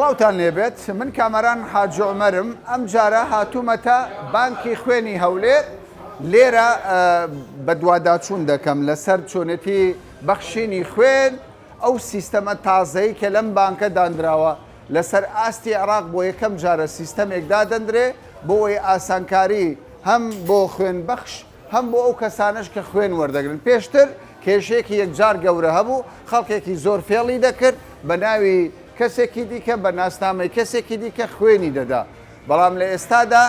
سڵاوتان لێبێت من کامەران حاجی عومەرم ئەمجارە هاتوومەتە بانکی خوێنی هەولێر لێرە بەدواداچوون دەکەم لەسەر چۆنێتی بەخشینی خوێن ئەو سیستەمە تازەی کە لەم بانکە دانراوە لەسەر ئاستی عێراق بۆ یەکەم جارە سیستەمێک دادەندرێ بۆ ئەوەی ئاسانکاری هەم بۆ خوێنبەخش هەم بۆ ئەو کەسانەش کە خوێن وەردەگرن. پێشتر کێشەیەکی یەکجار گەورە هەبوو، خەڵکێکی زۆر فێڵی دەکرد، بە ناوی کەسێکی دیکە، بە ناسنامەی کەسێکی دیکە خوێنی دەدا. بەڵام لە ئێستادا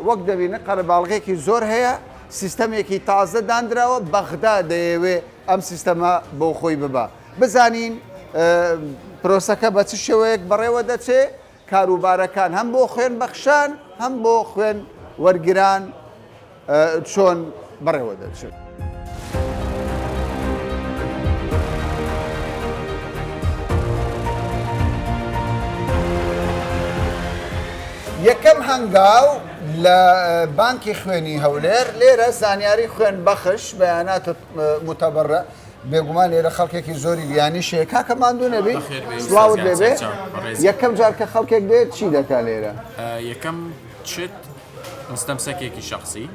وەک دەبینن قەرەباڵغێکی زۆر هەیە، سیستەمێکی تازە داندراوە، بەغدا دەیەوێ ئەم سیستەمە بۆ خۆی ببا. بزانین پرۆسەکە بە چ شێوەیەک بەڕێوە دەچێ، کاروبارەکان هەم بۆ خوێن بەخشان هەم بۆ خوێن وەرگران چۆن بەڕێوە دەچن. یەکەم هەنگاو لە بانکی خوێنی هەولێر لێرە زانیاری خوێن بەخش بەیانات متبرع بێگومان لێرە خەڵکێکی زۆری بیانیش هەیە کاکە ماندوو نەبی سڵاوت لێبێ یەکەم جار کە خەڵکێک دێت چی دەکا لێرە؟ یەکەم شت مستەمسەکێکی شخصی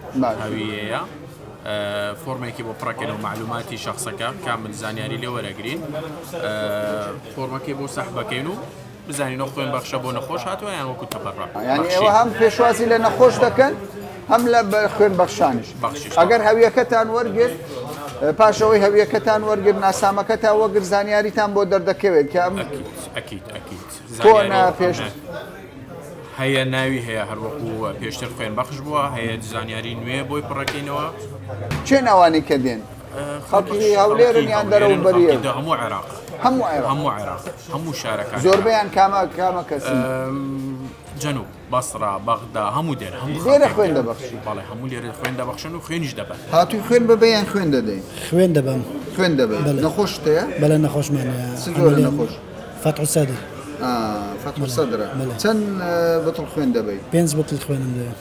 هەویەیە فۆرمێکی بۆ پڕەکەن و معلوماتی شخصەکە کامل زانیاری لێ وەرەگرین فۆرمەکەی بۆ سەحبەکەین و بزانین ئەو خوێن بەخشە بۆ نەخۆش هاتووە یان وەکو تەبەڕع یانی ئێوە هەم پێشوازی لە نەخۆش دەکەن هەم لە خوێن بەخشانیش ئەگەر هەویەکەتان وەرگرت پاشەوەی هەویەکەتان وەرگر ناسامەکەتان وەگر زانیاریتان بۆ دەردەکەوێت کە ئەم ئەکیت ئەکیت کۆنە پێش هەیە ناوی هەیە هەروەکو پێشتر خوێن بەخش بووە هەیە زانیاری نوێ بۆی پڕەکەینەوە چێ ناوانی کە دێن خەڵکی هەولێرن یان دەرەوەبەریە؟ هەموو عێراق هەموو عێراق هەموو عێراق هەموو شارەکان زۆربەیان کامە کامە کەسی جنوب بەسرا بەغدا هەموو دێن هەموو لێرە خوێن دەبەخشی بەڵێ هەموو لێرە خوێن دەبەخشن و خوێنیش دەبەن هاتووی خوێن ببە یان خوێن دەدەی خوێن دەبەم خوێن دەبەی نەخۆشت هەیە بەڵێ نەخۆشمان هەیە چ جۆرە نەخۆش فەتح سەدر فەتح سەدرە چەند بتڵ خوێن دەبەی پێنج بتڵ خوێنم دەوێت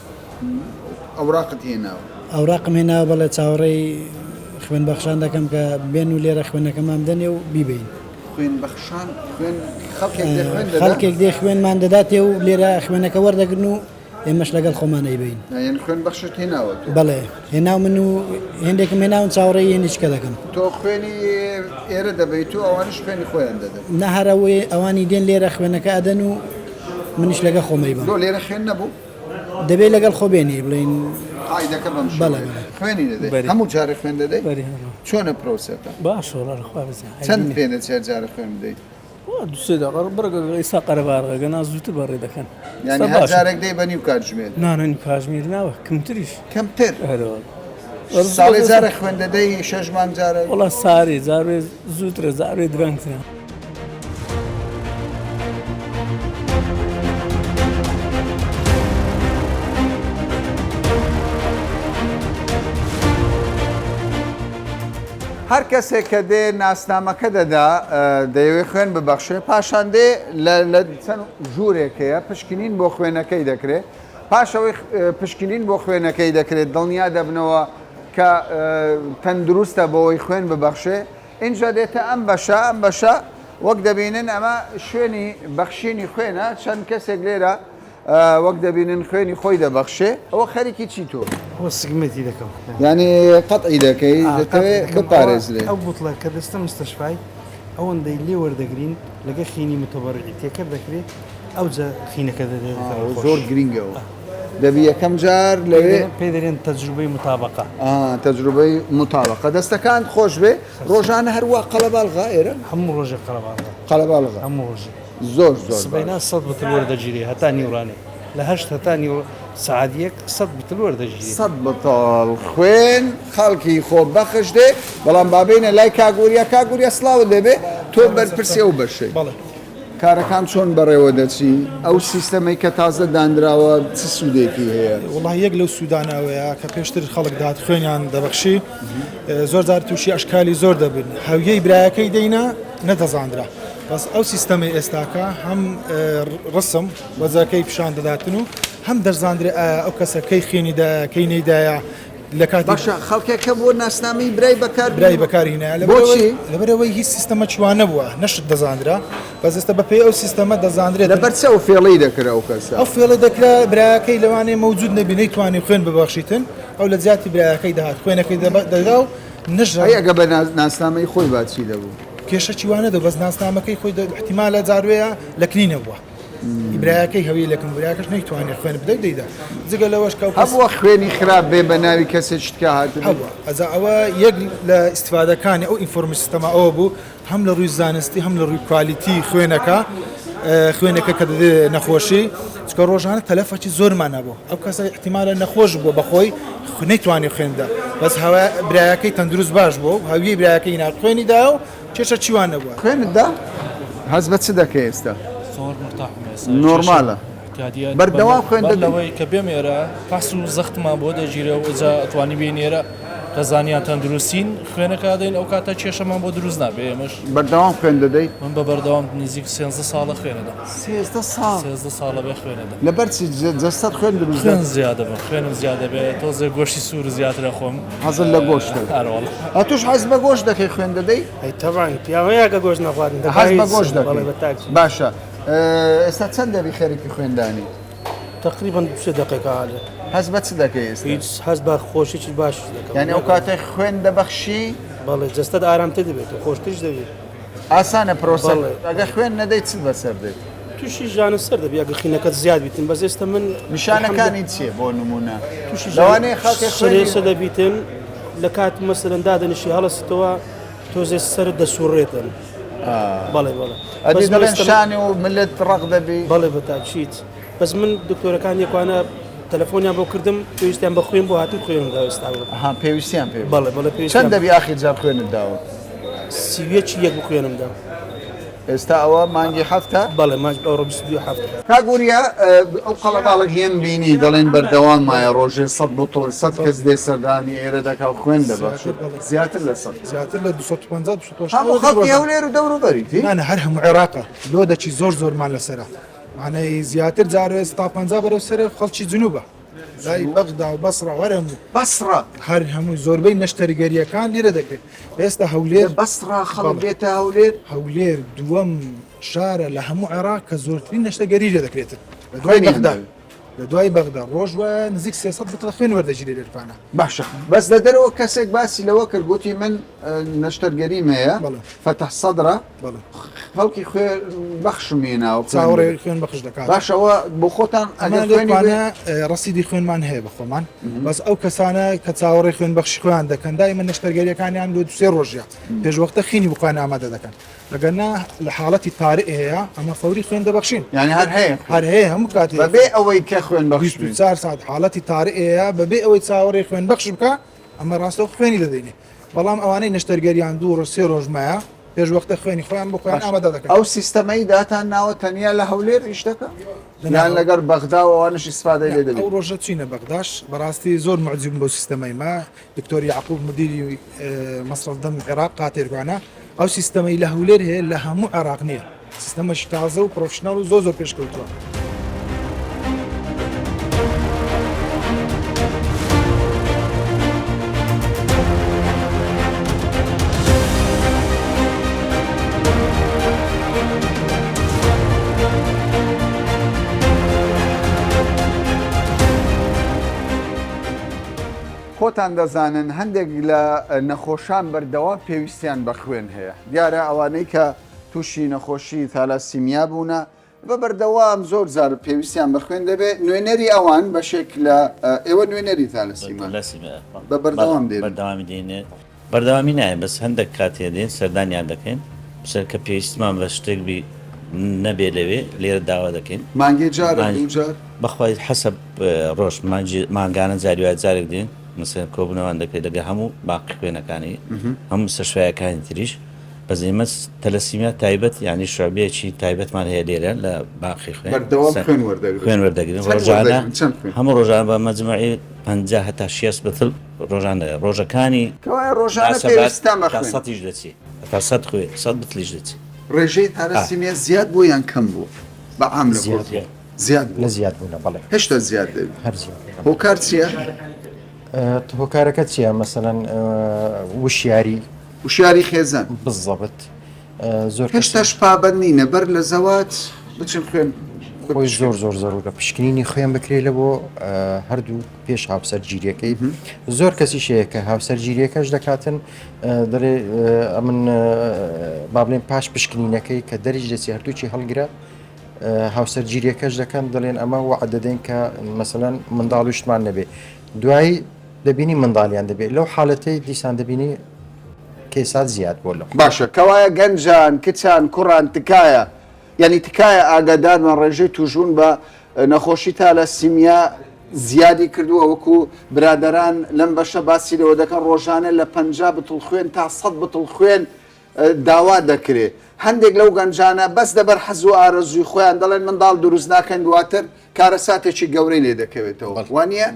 ئەوراقت هێناوە؟ ئەوراقم هێناوە بەڵێ چاوەڕێی خوێن بەخشان دەکەم کە بێن و لێرە خوێنەکەمان بدەنێ و بیبەین. خوێن بەخشان خوێن خەڵکێک دێ خوێن دەدا؟ خەڵکێک دێ خوێنمان دەداتێ و لێرە خوێنەکە وەردەگرن و ئێمەش لەگەڵ خۆمان ئەیبەین. یانی خوێن بەخشت هێناوە تۆ؟ بەڵێ هێناو من و هێندێکم هێناون چاوەڕێی هێندێکیکە دەکەم. تۆ خوێنی ئێرە دەبەیت و ئەوانیش خوێنی خۆیان دەدەن؟ نا هەر ئەوەی ئەوانی دێن لێرە خوێنەکە ئەدەن و منیش لەگەڵ خۆم ئەیبەم. لۆ لێرە خوێن نەبوو؟ دەبێ لەگەڵ خۆ بێنی بڵێین قاعدەکە بەم بەڵێ شێوەیە بەڵێ. خوێنی دەدەی بەری. هەموو جارێ خوێن دەدەی بەری هەموو. چۆنە پرۆسەکە باشە وەڵا لە خوا بزانێ چەند عەیبی نیە. پێ دەچێ هەر جارێ خوێن بدەیت وا دوو سێ دەقە بڕگە ئێستا قەرەباڵغە گەنا زووتر بەڕێ دەکەن یانی ئێستا هەر باشە جارێک دەی بە نیو کاتژمێر نا نا نیو کاتژمێر ناوە کەمتریش کەمتر ئەرێ وەڵا ساڵێ جارێ خوێن دەدەی شەش مانگ جارێک وەڵا سارێ جارێ زووترە جارێ درەنگترە. هەر کەسێک کە دێ ناسنامەکە دەدا دەیەوێ خوێن ببەخشێ پاشان دێ لە چەند ژوورێک هەیە پشکنین بۆ خوێنەکەی دەکرێت پاشەوەی پشکنین بۆ خوێنەکەی دەکرێت دڵنیا دەبنەوە کە تەندروستە بۆی خوێن ببەخشێ ئینجا دێتە ئەم بەشە، ئەم بەشە وەک دەبینن ئەمە شوێنی بەخشینی خوێنە، چەند کەسێک لێرە وەک دەبینن خوێنی خۆی دەبەخشێ. ئەوە خەریکی چی تۆ؟ ئەوە سگمەتی دەکەم. یانی قەتعی دەکەی؟ دەتەوێ بپارێزرێ؟ ئەو بوتڵە کە دەستە مستەشفای ئەوەندەی لێ وەردەگرین لەگە خینی متەبەڕیعی تێکەر دەکرێ ئەوجا خینەکە دەدرێتە نەخۆش. زۆر گرینگە ئەوە. دەبی یەکەم جار لەوێ پێی دەرێن تەجروبەی متابەقە. ئا تەجروبەی متابەقە. دەستەکانت خۆش بێ. ڕۆژانە هەر وا قەڵەباڵغە ئێرە؟ هەموو ڕۆژێک قەڵەباڵغە. قەڵەباڵغە. هەموو ڕۆژێک. زۆر زۆر باش. سبەینا سەت بتل وەردەگیرێ هەتا نیوڕانێ. لە هەشت هەتا نیو سەعات یەک سەت بتل وەردەگیرێ. سەت بتڵ خوێن خەڵکی خۆبەخش دێ. بەڵام با بێینە لای کاک وریا. کاک وریا سڵاوت لێ بێ. تۆ بەرپرسی ئەو بەشەی. بەڵێ. کارەکان چۆن بەڕێوە دەچی؟ ئەو سیستەمەی کە تازە دانراوە چ سوودێکی هەیە؟ وەڵاهی یەک لەو سوودانە ئەوەیە کە پێشتر خەڵک دەهات خوێنیان دەبەخشی زۆر جار تووشی ئەشکالی زۆر دەبن هەویەی برایەکەی دەینا نەدەزاندرا بەس ئەو سیستەمەی ئێستاکە هەم ڕسم وەزەکەی پیشان دەداتن و هەم دەرزاندرێ ئایا ئەو کەسە کەی خوێنی دایە کەی نەیدایە. لە کاتی باشە خەڵکێک هەبووە ناسنامەی برای بەکار برای بەکار هینایە بۆچی؟ لەبەرئەوەی هیچ سیستەمەکی وا نەبووە نەشت دەزاندرا بەس ئێستا بەپێی ئەو سیستەمە دەزاندرێت لەبەر چ ئەو فێڵەی دەکرا ئەو کەسە؟ ئەو فێڵە دەکرا برایەکەی لەوانەیە مەوجود نەبی نەیتوانی خوێن ببەخشیتن ئەو لە جیاتی برایەکەی دەهات خوێنەکەی دەدا و نەش ئەی ئەگە بە ناسنامەی خۆی با چی دەبوو؟ کێشەکی وا نەدەبوو بەس ناسنامەکەی خۆی ئیحتیمالە جاروەیە لە کنی نەبووە. برایەکەی هەوی لەکن براکەش نەیتوانێت خوێن بدە دەیدا جگە لەوەش کە هەبووە خوێنی خراپ بێ بە ناوی کەسێکی تکا هاتبێ؟ هەبووە ئەجا ئەوە یەک لە ئیستفادەکانی ئەو ئینفۆرمی سیستەمە ئەوە بوو هەم لە ڕووی زانستی هەم لە ڕووی کوالیتی خوێنەکە خوێنەکە کە دەدێ نەخۆشی چکە ڕۆژانە تەلەفەکی زۆرمان هەبوو ئەو کەسە احتیمالە نەخۆش بووە بەخۆی نەیتوانی خوێن بدە بەس هەوا برایەکەی تەندروست باش بوو هەویەی برایەکەی نارد خوێنی دا و کێشە چیوان نەبووە. خوێنت دا؟ هەست بە چ دەکەی ئێستا؟ زۆر مرتاحم ئێستا. نۆرمالە. بەردەوام خوێن دەدەی؟ بەر لەوەی کە بێم ئێرە فەحس و زەختمان بۆ دەگیرێ و ئەجا ئەتوانی بێین ئێرە کە زانیان تەندروستین خوێنەکە ئەدەین ئەو کاتە کێشەمان بۆ دروست نابێ ئێمەش. بەردەوام خوێن دەدەی؟ من بە بەردەوام نزیک سێنزدە ساڵە خوێن ئەدەم. سێزدە ساڵ؟ سێزدە ساڵە بێ خوێن ئەدەم. لەبەر چی جەستەت خوێن دروست خوێن زیادە بم خوێنم زیادە بێ تۆزێ گۆشتی سوور زیاتر ئەخۆم. حەزت لە گۆشتە؟ ئەرەوەڵا. ئەتوش حەز بە گۆشت دەکەی خوێن دەدەی؟ ئەی تەبعەن پیاو هەیە کە گۆشت نەخوات حەز بە گۆشت دەکەی باشە ئێستا چەند دەبی خەریکی خوێندانی؟ تقریبا سێ دقیقە هالێ. هەست بە چ دەکەی ئێستا؟ هیچ هەست بە خۆشیی باش دەکەم. یانی ئەو کاتەی خوێن دەبەخشی؟ بەڵێ جەستەت ئارامتر دەبێت و خۆشتریش دەبێت. ئاسانە پرۆسە ئەگە خوێن نەدەی چت بەسەر دێت؟ تووشی ژانە سەر دەبی ئەگە خینەکەت زیاد بیتن بەس ئێستا من نیشانەکانی چییە بۆ نمونە تووشی لەوانەیە خەڵکێک خوێنی سەرێشە دەبیتن لە کات مەسەلەن دادەنیشی هەڵەسیتەوە تۆزێ سەرت دەسوڕێتن بەڵێ بەڵێ ئەدی دەڵێن شانی و ملت ڕەق دەبی بەڵێ بە تاکید بەس من دکتۆرەکان یەکوانە تەلەفۆنیان بۆ کردم پێویستیان بە خوێن بۆ هاتم خوێنم دا ئێستا ها پێویستیان پێ بەڵێ بەڵێ پێویست چەند دەبی ئاخیر جار خوێنت داوە؟ سیویەکی یەک بوو خوێنم دا. ئێستا ئەوە مانگی حەفتە؟ بەڵێ مانگ ئەوڕۆ 22 حەفتە. کاک وریا ئەو قەڵەباڵغیەم بینی دەڵێن بەردەوام مایە ڕۆژێ سەد بوتڵ سەد کەس دێ سەردانی ئێرە دەکا و خوێن دەبەخشێت زیاتر لە سەد زیاتر لە 250 280 هەموو خەڵکی هەولێر و دەوروبەری تی؟ نا نا هەر هەموو عێراقە لۆدەکی زۆر زۆرمان لەسەرە مانای زیاتر جارێ 150 بەرەو سەرە خەڵکی جنوبە لای بەغدا و بەسڕە هەر هەموو بەسڕە هەر هەمووی زۆربەی نەشتەرگەریەکان لێرە دەکرێت ئێستا هەولێر لە بەسڕە خەڵک دێتە هەولێر؟ هەولێر دووەم شارە لە هەموو عێراق کە زۆرترین نەشتەرگەری لێ دەکرێتن لە دوای بەغدا لە دوای بەغدا ڕۆژ وایە نزیک 300 بتڵ خوێن وەردەگیرێ لێرفانە. باشە بەس لە دەرەوە کەسێک باسی لەوە کرد گوتی من نەشتەرگەریم هەیە فەتح سەدرە خەڵکی خوێن بەخشم هێناوە چاوەڕێ خوێن بەخش دەکات باشە ئەوە بۆ خۆتان ئەگەر خوێنی ئەمانە ڕەسیدی خوێنمان هەیە بە خۆمان بەس ئەو کەسانە کە چاوەڕێ خوێن بەخشی خۆیان دەکەن دایمە نەشتەرگەریەکانیان لۆ دوسێ ڕۆژە پێش وەختە خینی بخۆیان ئامادە دەکەن ئەگەر نا لە حاڵەتی تارئ هەیە ئەمە فەوری خوێن دەبەخشین یعنی هەر هەیە هەر هەیە هەموو کاتێ بەبێ ئەوەی کە خوێن بەخش 24 ساعت حاڵەتی تارئ هەیە بەبێ ئەوەی چاوەڕێ خوێن بەخش بکە ئەمە ڕاستەوخۆ خوێنی دەدەینێ بەڵام ئەوانەی نەشتەرگەریان دوو ڕۆژ سێ ڕۆژ مایە پێش وەختە خوێنی خۆیان بۆ خۆیان ئامادە دەکەن. ئەو سیستەمەی داتان ناوە تەنیا لە هەولێر ئیش دەکا یان لەگەڵ بەغدا و ئەوانەش ئیسفادەی لێ دەبی؟ ئەو ڕۆژە چوینە بەغداش بەڕاستی زۆر موعجیب بووم بەو سیستەمەی مە دکتۆر یەعقوب مدیری مەسرەف دەم عێراق قاتێرگوانە ئەو سیستەمەی لە هەولێر هەیە لە هەموو عێراق نییە. سیستەمەکی تازە و پرۆفشناڵ و زۆر زۆر پێشکەوتووە. خۆتان دەزانن هەندێک لە نەخۆشان بەردەوام پێویستیان بە خوێن هەیە دیارە ئەوانەی کە تووشی نەخۆشی ثالاسیمیا بوونە بە بەردەوام زۆر جار پێویستیان بە خوێن دەبێت نوێنەری ئەوان بەشێک لە ئێوە نوێنەری ثالاسیما بە بەردەوام دێن بەردەوامی دێنێ بەردەوامی نایە بەس هەندێک کاتێ دێن سەردانیان دەکەین بسەر کە پێویستمان بە شتێک بی نەبێ لەوێ لێرە داوا دەکەین مانگێ جارە دوو جار بەخوای حەسەب ڕۆژ مانگانە جاری وایە جارێک دێن مەسەلەن کۆبوونەوان دەکرێت لەگەڵ هەموو باقی خوێنەکانی هەموو سەرشوایەکانی تریش بەس ئێمە تەلەسیمیا تایبەت یانی شعبەیەکی تایبەتمان هەیە لێرە لە باقی خوێن بەردەوام خوێن وەردەگرن خوێن وەردەگرن چەند ڕۆژانە وەردەگرن چەند خوێن هەموو ڕۆژانە بە مەجموعی 50 هەتا 60 بتڵ ڕۆژانە ڕۆژەکانی کەوایە ڕۆژانە ناسەبات پێویستتان بە تا خوێن سەتیش دەچێ هەتا سەد خوێ سەد بتڵیش دەچێ ڕێژەی ئا تالەسیمیا زیاد بووە یان کەم بووە بە عام لە زیاد کوردستان زیاد لە بووە زیاد بوونە بەڵێ هێشتا زیاد دەبی هەر زیاد بوونە هۆکار چییە؟ هۆکارەکە چییە مەسەلەن وشیاری وشیاری خێزان بزەبت زۆر هێشتاش پابەند نینە بەر لە زەواج بچن خوێن خۆی زۆر زۆر زەرورە پشکنینی خوێن بکرێت لە بۆ هەردوو پێش هاوسەر گیریەکەی زۆر کەسی شەیە کە هاوسەر گیریەکەش دەکاتن دەڵێ ئەمن با بڵێن پاش پشکنینەکەی کە دەریج دەچی هەردووکی هەڵگرە هاوسەر گیریەکەش دەکەن دەڵێن ئەمە وەعد دەدەین کە مەسەلەن منداڵ وشتمان نەبێ دوایی دەبینی منداڵیان دەبێت لەو حالەتەی دیسان دەبینی کەیسات زیاد بۆ لە باشە کەوایە گەنجان کچان کوڕان تکایە یعنی تکایە ئاگادارمان ڕێژەی توشبوون بە نەخۆشی تالاسیمیا زیادی کردووە وەکو برادەران لەم بەشە باسی لەوە دەکەن ڕۆژانە لە 50 بتڵ خوێن تا 100 بتڵ خوێن داوا دەکرێ هەندێک لەو گەنجانە بەس لەبەر حەز و ئارەزووی خۆیان دەڵێن منداڵ دروست ناکەین دواتر کارەساتێکی گەورەی لێ دەکەوێتەوە وانە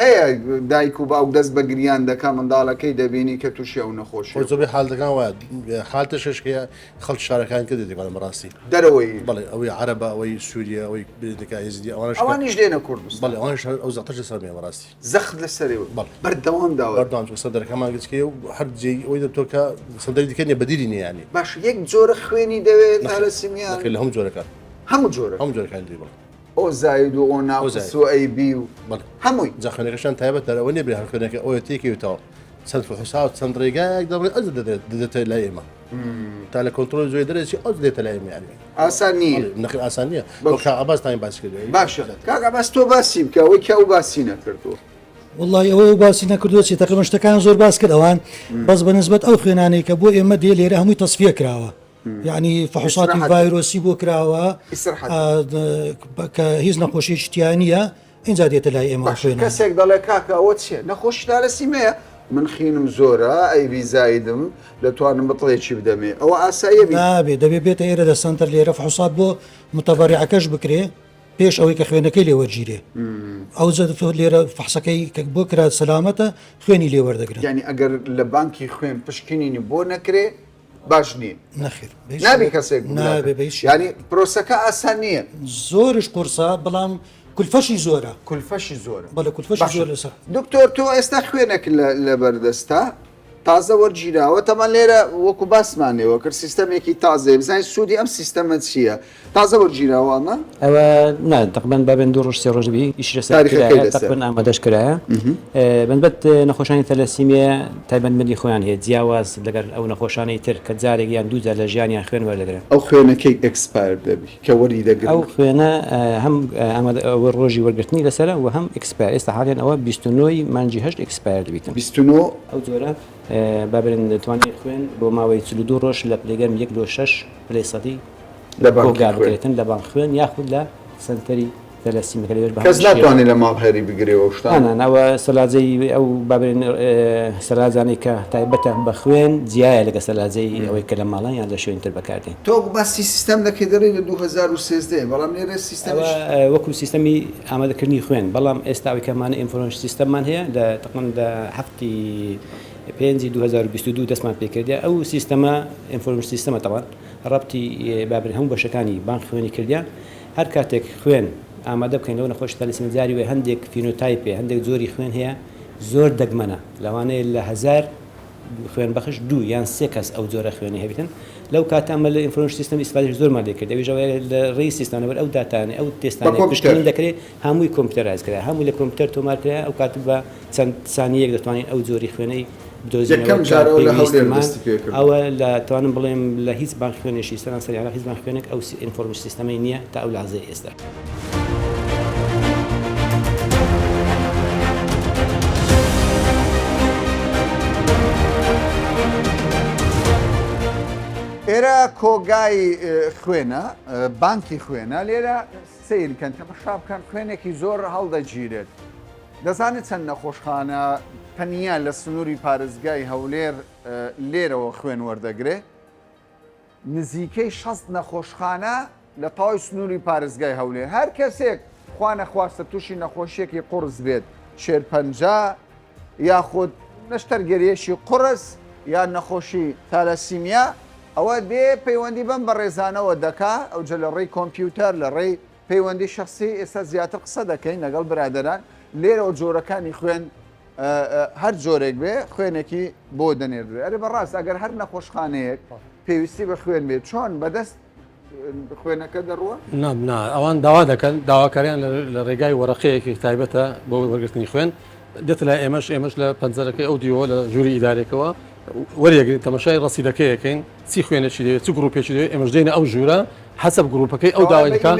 هەیە دایک و باوک دەست بە گریان دەکا منداڵەکەی دەبینی کە تووشی ئەو نەخۆشی خۆی زۆربەی حالەتەکان وایە حالتەشش هەیە خەڵکی شارەکان کە دێتێکوانە بەڕاستی دەرەوەی بەڵێ ئەوەی عەرەبە ئەوەی سووریە ئەوەی بێتەکە ئێزدی ئەوانش ئەوانیش دێنە کوردستان بەڵێ ئەوانیش ئەو زەختەش لەسەر مێ بەڕاستی زەخت لەسەرێ بەڵێ بەردەوام داوە بەردەوام چونکە سەندەرەکەمان گچکەیە و هەر جێی ئەوەی دەبتەوە کە سەندەری دیکە نییە بەدیلی نییە یانی. باش یەک جۆرە خوێنی دەوێ تالەسیمیا؟ نەخێر لە هەموو جۆرەکان. هەموو جۆرە؟ هەموو جۆرەکانی دەوێ بەڵێ. ئۆ زاید و ئۆ ناقس و ئەی بی و بەڵێ هەمووی. جا خوێنەکەشیان تایبەتە ئەوە نییە بێ هەر خوێنەکە ئۆیە تێکەوێتەوە چەند فحوسات چەند ڕێگایەک دەڕۆی ئەوجا دەدرێت دەدرێتە لای ئێمە. تا لە کۆنترۆلی زۆی دەرەچی ئەو دێتە لای ئێمە یانی. ئاسان نییە. بەڵێ نەخێر ئاسان نییە. بۆ کاک عەباس تانی باسی کردووە. باشە کاک عەباس تۆ باسی بکە ئەوەی کە ئەو باسی نەکردووە. وەڵڵاهی ئەوەی ئەو باسی نەکردووە چی تەقریبەن شتەکان زۆر باس کرد ئەوان بەس بە نسبەت ئەو خوێنانەی کە بۆ ئێمە دێ لێرە هەمووی تەسفیە کراوە یعنی فحوصاتی ڤایرۆسی بۆ کراوە کە هیچ نەخۆشیەکی تیا نییە ئینجا دێتە لای ئێمە باشە کەسێک دەڵێ کاکە ئەوە چیە نەخۆشی تالەسیمەیە من خینم زۆرە ئەی بی زایدم دەتوانم بتڵێکی بدەمێ ئەوە ئاساییە بی نابێ دەبێ بێتە ئێرە لە سەنتەر لێرە فحوصات بۆ متەبەریعەکەش بکرێ پێش ئەوەی کە خوێنەکەی لێ وەرگیرێ ئەوجە لێرە فحسەکەی کە بۆ کرا سەلامەتە خوێنی لێ وەردەگرن. یانی ئەگەر لە بانکی خوێن پشکنینی بۆ نەکرێ باش نییە؟ نەخێر نابێ کەسێک نابێ بە هیچ یانی پرۆسەکە ئاسان نییە. زۆرش قورسە بەڵام کولفەشی زۆرە. کولفەشی زۆرە. بەڵێ کولفەشی زۆر لەسەر. دکتۆر تۆ ئێستا خوێنێک لەبەردەستە تازە وەرگیراوە تەمان لێرە وەکو باسمان لێوە کرد سیستەمێکی تازەیە بزانین سوودی ئەم سیستەمە چییە تازە وەرگیراوە ئەمە؟ ئەوە نا تەقریبەن بابێن دوو ڕۆژ سێ ڕۆژ بی ئیشی لەسەر تاریخەکەی کرایە لەسەر. تەقریبەن ئامادەش کرایە بەنسبەت نەخۆشانی تەلەسیمیە تایبەتمەندی خۆیان هەیە جیاواز لەگەر ئەو نەخۆشانەی تر کە جارێک یان دوو جار لە ژیانیان خوێن وەردەگرن. ئەو خوێنە کەی expire دەبی کە وەری دەگرن؟ ئەو خوێنە هەم ئامادە ئەوە ڕۆژی وەرگرتنی لەسەرە و هەم expire ئێستا حالیەن ئەوە 29 ی مانگی هەشت expire دەبیتن. 29؟ ئەو جۆرە با بڵێن دەتوانێت خوێن بۆ ماوەی 42 ڕۆژ لە پلەی گەرم یەک لۆ شەش پلەی سەدی لە بانکی کۆگا خوێن. بکرێتن لە بانک خوێن یاخود لە سەنتەری تەلەسیمەکە لەوێش بە کەس هەمان شێوە. ناتوانێت لە ماڵ هەری بگرێ و شتانە. نا نا ئەوە سەلاجەی ئەو با بڵێن سەلاجانەی کە تایبەتە بە خوێن جیایە لەگە سەلاجەی ئەوەی کە لە ماڵان یان لە شوێنی تر بەکاردێن. تۆ باسی سیستەم دەکەی دەڵێی لە 2013 یە بەڵام لێرە ئەوە سیستەمیش. وەکو سیستەمی ئامادەکردنی خوێن بەڵام ئێستا ئەوەی کە ئەمانە information system مان هەیە لە تەقریبەن لە هەفتی پێنجی 2022 دەستمان پێکردە ئەو سیستەمە information system ە تەبعەن ڕەبتی با بڵێین هەموو بەشەکانی بانک خوێنی کردیان هەر کاتێک خوێن ئامادە بکەین لەو نەخۆشی تالسیمیا جاری وایە هەندێک phenotype هەیە هەندێک جۆری خوێن هەیە زۆر دەگمەنە لەوانەیە لە هەزار خوێن بەخش دوو یان سێ کەس ئەو جۆرە خوێنی هەبیتن لەو کاتە ئەمە لە information system ئیستفادەش زۆرمان لێ کرد ئەویش ئەوەیە لە ڕێی سیستەم لەبەر ئەو داتانەی ئەو بە تێستانەی کۆمپیوتەر. پشکنین دەکرێت هەمووی computerize کرا هەمووی لە کۆمپیوتەر تۆمار کرا ئەو کات بە چەند سانیەیەک دەتوانین ئەو جۆری خوێنەی بدۆزینەوە یەکەم کە جار ئەوە لە هەولێر پێویستمان دەستی پێ کردووە. ئەوە لە توانم بڵێم لە هیچ بانک خوێنێکی سەرانسەری عێراق هیچ بانک خوێنێک ئەو information system ەی نییە تا ئەو لەحزەی ئێستا. ئێرە کۆگای خوێنە بانکی خوێنە لێرە سەیر کەن تەمەشا بکەن خوێنێکی زۆر هەڵدەگیرێت دەزانێت چەند نەخۆشخانە تەنیا لە سنووری پارێزگای هەولێر لێرەوە خوێن وەردەگرێ نزیکەی 60 نەخۆشخانە لە تەواوی سنووری پارێزگای هەولێر هەر کەسێک خوا نەخواستە تووشی نەخۆشیەکی قوڕس بێت شێرپەنجە یاخود نەشتەرگەریەکی قوڕس یان نەخۆشی تالاسیمیا ئەوە دێ پەیوەندی بەم بەڕێزانەوە دەکا ئەوجە لە ڕێی کۆمپیوتەر لە ڕێی پەیوەندی شخصی ئێستا زیاتر قسە دەکەین لەگەڵ برادەران لێرەوە جۆرەکانی خوێن. هەر جۆرێک بێ خوێنێکی بۆ دەنێردرێ. ئەرێ بەڕاست ئەگەر هەر نەخۆشخانەیەک پێویستی بە خوێن بێت چۆن بەدەست خوێنەکە دەڕوە؟ نا نا ئەوان داوا دەکەن داواکاریان لە ڕێگای وەرەقەیەکی تایبەتە بۆ وەرگرتنی خوێن دێتە لای ئێمەش ئێمەش لە پەنجەرەکەی ئەو دیوە لە ژووری ئیدارێکەوە وەریەگرین تەمەشای ڕەسیدەکەیەکەین چی خوێنێکی دەوێت چ گروپێکی دەوێت ئێمەش دێنە ئەو ژوورە حەسەب گروپەکەی ئەو داوای دەکات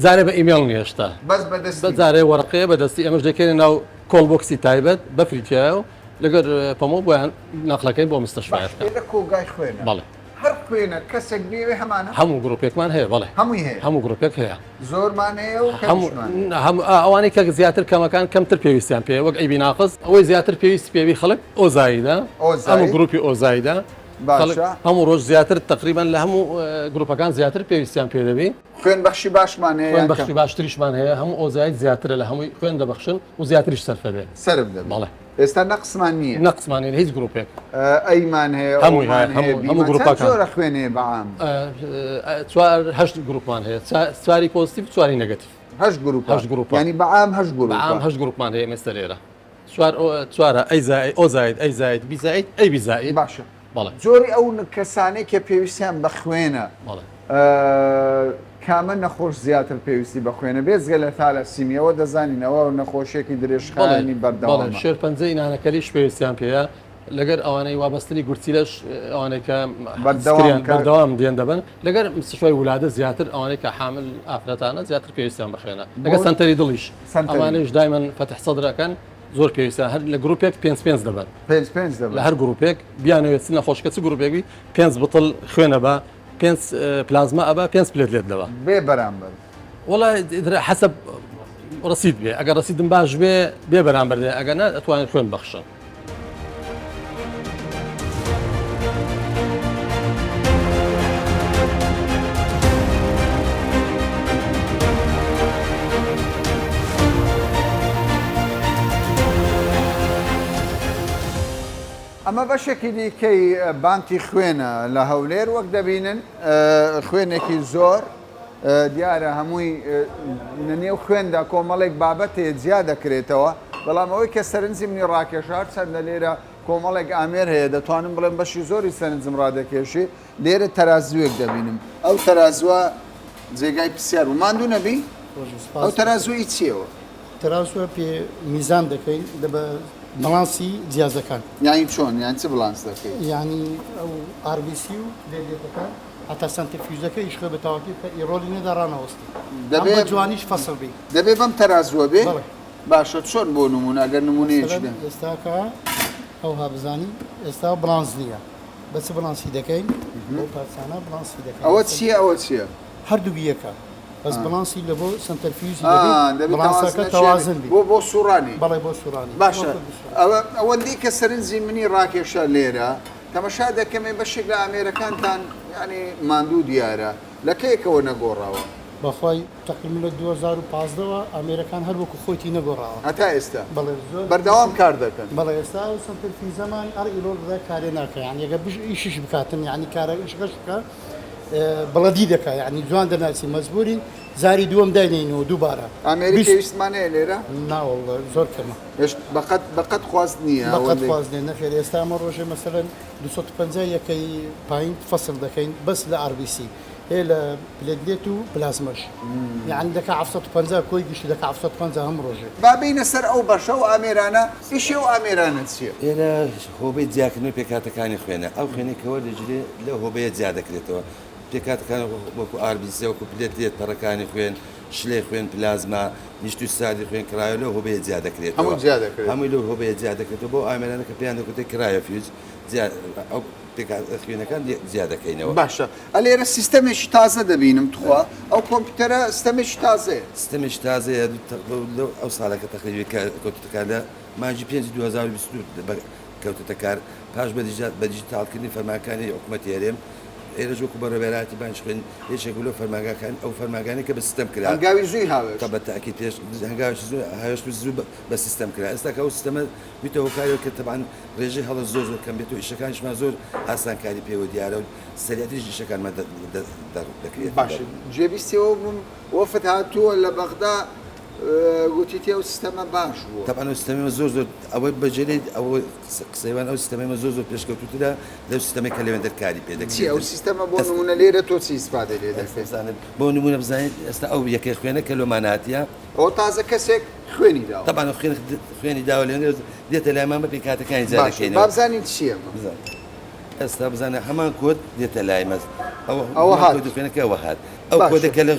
جارێ بە ئیمێڵ نییە شتا بەس بەدەستی بە جارێ وەرەقەیە بەدەستی ئێمەش دەکەینە ناو call box ی تایبەت بەفری تایە و لەگەر پەمۆ بۆیان نەقلەکەین بۆ باش مستەشفایەکە ئێرە کۆگای خوێنە بەڵێ هەر خوێنە کەسێک بیەوێ هەمانە؟ هەموو گروپێکمان هەیە بەڵێ هەمووی هەیە هەموو گروپێک هەیە زۆرمان هەیە و هەموو کەمیشمان هەیە. هەموو ئەوانەی کە زیاتر کەمەکان کەمتر پێویستیان پێیە وەک ئەیبی ناقس ئەوەی زیاتر پێویستی پێوی خەڵک ئۆزایدە هەموو ئۆزاید گروپی ئۆزایدە خەڵک باشە هەموو ڕۆژ زیاتر تەقریبەن لە هەموو گروپەکان زیاتر پێویستیان پێ دەبی. خوێن بەخشی باشمان هەیە خوێن یان کەم؟ بەخشی باشتریشمان هەیە هەموو ئۆزاید زیاترە لە هەمووی خوێن دەبەخشن و زیاتریش سەرفە بێ. سەرف دەبێ. بەڵێ. ئێستا نەقسمان نییە. نەقسمان نییە لە هیچ گروپێک. ئەیمان هەیە، هەمووی ئۆمان هەیە، هەیە، هەموو هەموو بیمان چەند گروپەکان. جۆرە خوێن هەیە بە عام؟ چوار هەشت گروپمان هەیە چواری positive چواری negative. هەشت گروپە. هەشت گروپە. یانی بە عام هەشت بە عام گروپە. هەشت گروپمان هەیە ئێستا لێرە. چوار ئۆ چوارە A زائید O زائید A زائید B زائید AB زائید. باشە بەڵێ. جۆری ئەو کەسانەی کە پێویستیان بە خوێنە بەڵێ. کامە نەخۆش زیاتر پێویستی بە خوێنە بێجگە لە تالەسیمیەوە دەزانین ئەوە نەخۆشیەکی درێژخایەنی بەردەوامە. بەڵێ شێرپەنجەی نانەکەلیش پێویستیان پێیە لەگەر ئەوانەی وابەستنی گورچیلەش ئەوانەی کە بەردەوام بەردەوام دێن دەبن لەگەر مستشفای ولادە زیاتر ئەوانەی کە حامل ئافرەتانە زیاتر پێویستیان بە خوێنە لەگەر سەنتەری دڵیش ئەوانەیش دایمەن فەتح سەدرەکەن زۆر پێویستە هەر لە گروپێک پێنج پێنج دەبن پێنج پێنج دەبن لە هەر گروپێک بیانەوێت چ نەخۆشکە چ گروپێک بی پێنج بتڵ خوێنە بە پێنج پلازما ئەبا پێنج platelet دەبا. بێ بەرامبەر. وەڵا حەسەب ڕەسید بێ ئەگەر ڕەسیدم باش بێ بێ بەرامبەر دێ ئەگەر نا ئەتوانێت خوێن بەخشن. ئەمە بەشێکی دیکەی بانکی خوێنە لە هەولێر، وەک دەبینن خوێنێکی زۆر دیارە هەمووی لە نێو خوێندا کۆمەڵێک بابەت هەیە جیا دەکرێتەوە، بەڵام ئەوەی کە سەرنجی منی ڕاکێشا هەرچەندە لێرە کۆمەڵێک ئامێر هەیە دەتوانم بڵێم بەشی زۆری سەرنجم ڕادەکێشی، لێرە تەرازووێک دەبینم ئەو تەرازووە جێگای پرسیار بوو ماندوو نەبی ئەو تەرازووە ئی چییەوە؟ تەرازووە پێ میزان دەکەین دە بە بڵانسی جیازەکان. یانی چۆن؟ یانی چ بڵانس دەکەی؟ یانی ئەو RBC و platelet ەکان هەتا سەنترفیوزەکە ئیش خۆی بە تەواوەتی بکا error ی نەدا ڕانەوەستی دەبێ هەم بە جوانیش فەسڵ بی. دەبێ بەم تەرازووە بێ؟ بەڵێ. باشە چۆن بۆ نموونە ئەگەر نموونەیەکی مەسەلەن ئێستاکە ئەوها بزانی ئێستا بڵانس نییە بە چ بڵانسی دەکەین؟ بەو پارچانە بڵانسی دەکەین. ئەوە چییە ئەوە چییە؟ هەردووک یەکە. بەس بڵانسی لە بۆ سەنتەرفیوزی دەبێ بڵانسەکە تەوازن بی بۆ بۆ سوڕانی بەڵێ بۆ سوڕانی باشە ئەوە ئەوەندەی کە سەرنجی منی ڕاکێشا لێرە تەمەشا دەکەمێ بەشێک لە ئامێرەکانتان یانی ماندوو دیارە لە کەیەکەوە نەگۆڕاوە؟ بەخوای تەقریبەن لە 2015 وە ئامێرەکان هەر وەکو خۆیتی نەگۆڕاوە هەتا ئێستا بەڵێ زۆر بەردەوام کار دەکەن؟ بەڵێ ئێستا ئەو سەنتەرفیوزەمان ئەر error بدا کارێ ناکا یانی ئەگەر بش ئیشیش بکاتن یانی کارە ئیشەکەش بکا بەڵەدی دەکا یانی جوان دەناسی مەجبورین جاری دووەم داینێینەوە دووبارە. ئامێری پێویستمان هەیە لێرە؟ نا واللە زۆر کەمە. هێشت بەقەد بەقەد خواست نییە بەقەد ئەوەندەی. خواست نییە نەخێر ئێستا ئەمە ڕۆژێ مەسەلەن 250 یەکەی pint فەسڵ دەکەین بەس لە RBC هەیە لە platelet و پلازمەش یانی دەکا 750 کۆی گشتی دەکا 750 هەموو ڕۆژێ. با بێینە سەر ئەو بەشە و ئامێرانە ئیشی ئەو ئامێرانە چییە؟ ئێرە هۆبەی جیاکردنەوەی پێکهاتەکانی خوێنە، ئەو خوێنەی کە وەردەگیرێت لەو هۆبەیە جیا دەکرێتەوە، پێکهاتەکان وەکو RBC، وەکو platelet، پەڕەکانی خوێن، شلەی خوێن، پلازما، نیشتووی ساردی خوێن، cryo لەو هۆبەیە جیا دەکرێتەوە. هەموو جیا دەکرێتەوە. هەمووی لەو هۆبەیە جیا دەکرێتەوە، بەو ئامێرانە کە پێیان دەگوترێت cryofuge جیا ئەو پێکهاتە خوێنەکان جیا دەکەینەوە. باشە ئەلێرە سیستەمێکی تازە دەبینم تخوا ئەو کۆمپیوتەرە ستەمێکی تازەیە؟ ستەمێکی تازەیە لەو ئەو ساڵە کە تەقریبی کە کەوتووتە کار لە مانگی پێنجی 2022 کەوتووتە کار پاش بە دیجیتاڵکردنی فەرمانگەکانی حکوومەتی هەرێم ئێرەش وەکو بەڕێوەبەرایەتی بانکی خوێن یەکێک بوو لەو فەرمانگاکان ئەو فەرمانگانەی کە بە سیستەم کرا هەنگاوی زووی هاوێشت. بە تەئکید پێش هەنگاوێکی زوو هاوێشت و زوو بە سیستەم کرا ئێستا کە ئەو سیستەمە بیتە هۆکارێک کە تەبعەن ڕێژەی هەڵە زۆر زۆر کەم بێت و ئیشەکانیشمان زۆر ئاسانکاری پێوە دیارە و سەریعتریش ئیشەکانمان دەکرێت. باشە جێبیستی ئەوە بووم وەفد هاتووە لە بەغدا. گوتیتی ئەو سیستەمە باش بووە. تەبعەن ئەو سیستەمەی ئێمە زۆر زۆر ئەوەی بە جێلەی ئەوە قسەی وان ئەو سیستەمەی ئێمە زۆر زۆر پێشکەوتووترە لەو سیستەمەی کە لەوێندەر کاری پێ دەکرێت. چی ئەو سیستەمە بۆ نموونە لێرە تۆ چی ئیسفادەی لێ دەکەی؟ بۆ نموونە بزانیت ئێستا ئەو یەکەی خوێنە کە لۆمان هاتیە. ئەوە تازە کەسێک خوێنی داوە. تەبعەن ئەو خوێن خوێنی داوە لێندەر دێتە لایمان بە پێکهاتەکانی جیا باشە دەکەینەوە. با بزانین چییە ئەمە. بزانە ئێستا بزانە هەمان کۆد دێتە لای مەس ئەوە ئەوە هەمان هات. کۆدی خوێنەکە ئەوە هات. ئەو باشە. کۆدە کە لە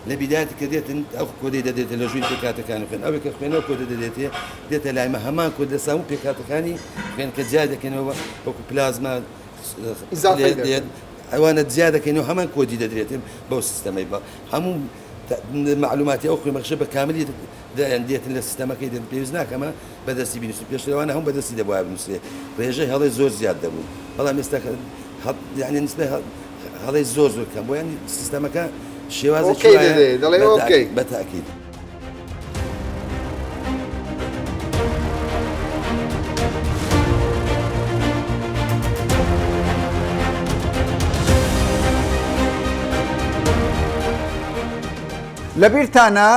لە بیدایەتی کە دێتن ئەو کۆدەی دەدرێتە لە ژووری پێکهاتەکانی خوێن ئەوێک کە خوێنەوە کۆدە دەدرێتێ دێتە لای مە هەمان کۆد لە سامو پێکهاتەکانی خوێن کە جیا دەکەینەوە وەکو پلازما ئیزافەی دەکەن. دێت ئەوانە جیا دەکەینەوە هەمان کۆدی دەدرێتێ بەو سیستەمەی بە هەموو مەعلوماتی ئەو خوێنبەخشە بە کاملی دێتن لە سیستەمەکەی دێن پێویست ناکەمە بەدەستی بینوسی پێشتر ئەوانە هەموو بەدەستی دەبوایە بنووسرێ ڕێژەی هەڵەی زۆر زیاد دەبوو بەڵام ئێستا یعنی نسبەی هەڵەی زۆر زۆر کەم بوو یعنی سیستەمەکە شێوازێکی okay وایە دەدەیێ دەڵێ okay. بە تاکید. لەبیرتانە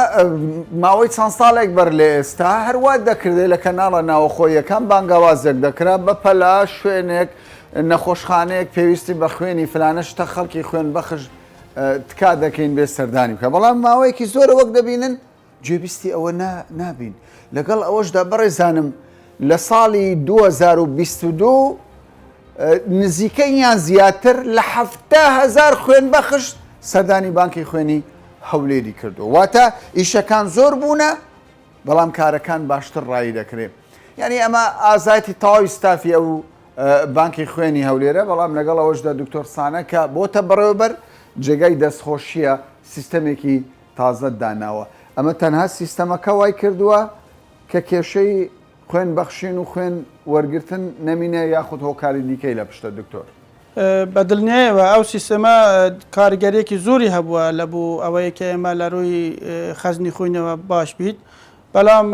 ماوەی چەند ساڵێک بەر لە ئێستا هەروا دەکردێ لە کەناڵە ناوەخۆیەکان بانگەوازێک دەکرا بە پەلە شوێنێک نەخۆشخانەیەک پێویستی بە خوێنی فلانە شتە خەڵکی خوێن بەخش تکا دەکەین بێ سەردانی بکە بەڵام ماوەیەکی زۆرە وەک دەبینن گوێبیستی ئەوە نابین لەگەڵ ئەوەشدا بەڕێزانم لە ساڵی 2022 نزیکەی یان زیاتر لە 70هزار خوێن بەخش سەردانی بانکی خوێنی هەولێری کردو واتە ئیشەکان زۆر بوونە بەڵام کارەکان باشتر ڕایی دەکرێت یعنی ئەمە ئازایەتی تەواوی ستافی ئەو بانکی خوێنی هەولێرە بەڵام لەگەڵ ئەوەشدا دکتۆر سانە کە بۆتە بەڕێوەبەر جێگای دەستخۆشیە سیستەمێکی تازەت داناوە ئەمە تەنها سیستەمەکە وای کردووە کە کێشەی خوێن بەخشین و خوێن وەرگرتن نەمینێ یاخود هۆکاری دیکەی لە پشتە دکتۆر؟ بە دڵنیایەوە ئەو سیستەمە کاریگەریەکی زۆری هەبووە لە بۆ ئەوەی کە ئێمە لە رووی خەزنی خوینەوە باش بیت بەڵام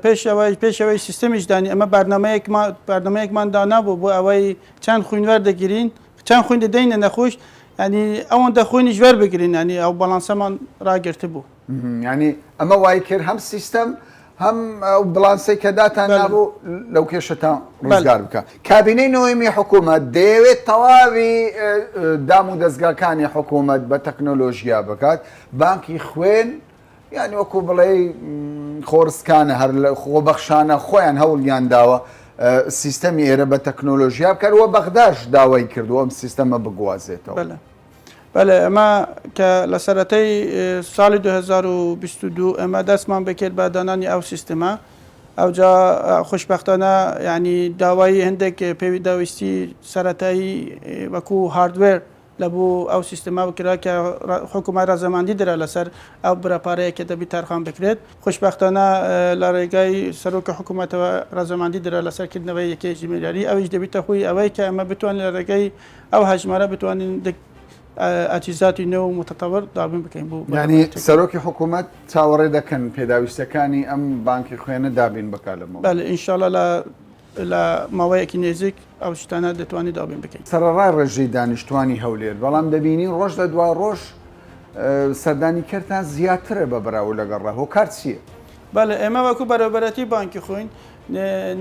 پێش ئەوەی پێش ئەوەی سیستەمیش دانی ئەمە بەرنامەیەکمان بەرنامەیەکمان دانابوو بۆ ئەوەی چەند خوین وەردەگرین چەند خوین دەدەینە نەخۆش ینی ئەوەندە خوینیش وەربگرین ینی ئەو بەڵانسەمان ڕاگرتبوو. ینی ئەمە وای کرد هەم سیستەم هەم ئەو بڵانسەی کە داتان نابوو لەو کێشەتان ڕزگار بکە کابینەی نۆیەمی حکوومەت دەیەوێت تەواوی دام و دەستگاکانی حکوومەت بە تەکنۆلۆژیا بکات بانکی خوێن یانی وەکو بڵێی خۆڕسکانە هەر لە خۆبەخشانە خۆیان هەوڵیان داوە سیستەمی ئێرە بە تەکنۆلۆژیا بکەن و بەغداش داوای کردووە ئەم سیستەمە بگوازێتەوە. بەلێ بەلێ ئێمە کە لە سەرەتای ساڵی 2022 ئێمە دەستمان بکرد بە دانانی ئەو سیستمە ئەوجا خۆشبەختانە یعنی داوای هەندێک پێویداویستی سەرەتایی وەکو hardware لە بۆ ئەو سیستمە کرا کە حکومەت ڕەزامەندی درا لەسەر ئەو بڕە پارەیە کە دەبی تەرخان بکرێت. خۆشبەختانە لە ڕێگای سەرۆکی حکومەتەوە ڕەزامەندی درا لەسەر کردنەوەی یەکەی ژمێریاری، ئەویش دەبیتە هۆی ئەوەی کە ئێمە بتوانین لە ڕێگای ئەو هەژمارە بتوانین ئەجهیزاتی نوێ و متطور دابین بکەین بۆ یانی سەرۆکی حکومەت چاوەڕێ دەکەن پێداویستیەکانی ئەم بانکی خوێنە دابین بکات لەمەوە؟ بەلێ ئینشاڵا لە لە ماوەیەکی نێزیک ئەو شتانە دەتوانین دابین بکەین. سەرەڕای ڕێژەی دانیشتوانی هەولێر، بەڵام دەبینین ڕۆژ لە دوا ڕۆژ سەردانیکەرتان زیاترە بە بەراورد لەگەڵ ڕا، هۆکار چییە؟ بەڵێ ئێمە وەکو بەڕێوەبەرایەتی بانکی خوین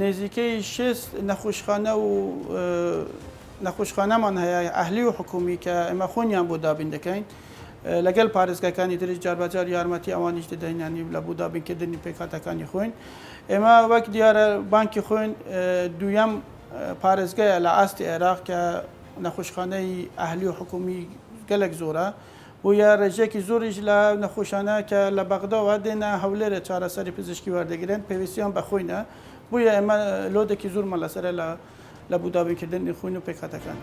نێزیکەی 60 نەخۆشخانە و نەخۆشخانەمان هەیە ئەهلی و حکومی کە ئێمە خۆنیان بۆ دابین دەکەین لەگەل پارێزگاکانی تریش جاربەجار یارمەتی ئەوانیش دەدەین یانی لە بۆ دابینکردنی پێکهاتەکانی خوێن ئێمە وەک دیارە بانکی خوێن دوویەم پارێزگایە لە ئاستی عێراق کە نەخۆشخانەی ئەهلی و حکومی گەلێک زۆرە بۆیە ڕێژەیەکی زۆریش لە نەخۆشانە کە لە بەغداوە دێنە هەولێرە چارەسەری پزیشکی وەردەگرن پێویستیان بە خوێنە بۆیە ئێمە لۆدێکی زۆرمان لەسەرە لە لە بۆ دابینکردنی خوین و پێکهاتەکان.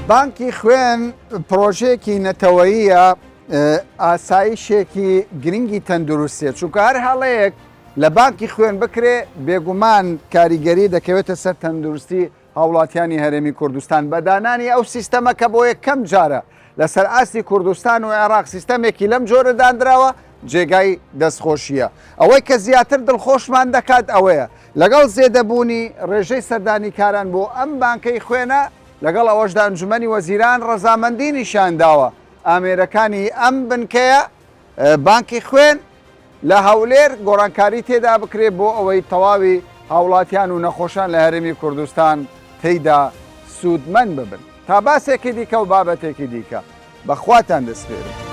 بانکی خوێن پرۆژەیەکی نەتەوەییە ئاسایشێکی گرنگی تەندروستیە چونکە هەر هەڵەیەک لە بانکی خوێن بکرێ بێگومان کاریگەری دەکەوێتە سەر تەندروستی هاوڵاتیانی هەرێمی کوردستان بە دانانی ئەو سیستەمە کە بۆ یەکەم جارە لەسەر ئاستی کوردستان و عێراق سیستەمێکی لەم جۆرە دانراوە جێگای دەستخۆشییە. ئەوەی کە زیاتر دڵخۆشمان دەکات ئەوەیە لەگەڵ زێدەبوونی ڕێژەی سەردانیکاران بۆ ئەم بانکەی خوێنە، لەگەڵ ئەوەشدا ئەنجومەنی وەزیران ڕەزامەندی نیشانداوە ئامێرەکانی ئەم بنکەیە بانکی خوێن لە هەولێر گۆڕانکاری تێدا بکرێت بۆ ئەوەی تەواوی هاوڵاتیان و نەخۆشان لە هەرێمی کوردستان تێیدا سوودمەند ببن. تا باسێکی دیکە و بابەتێکی دیکە بە خواتان دەسپێرم.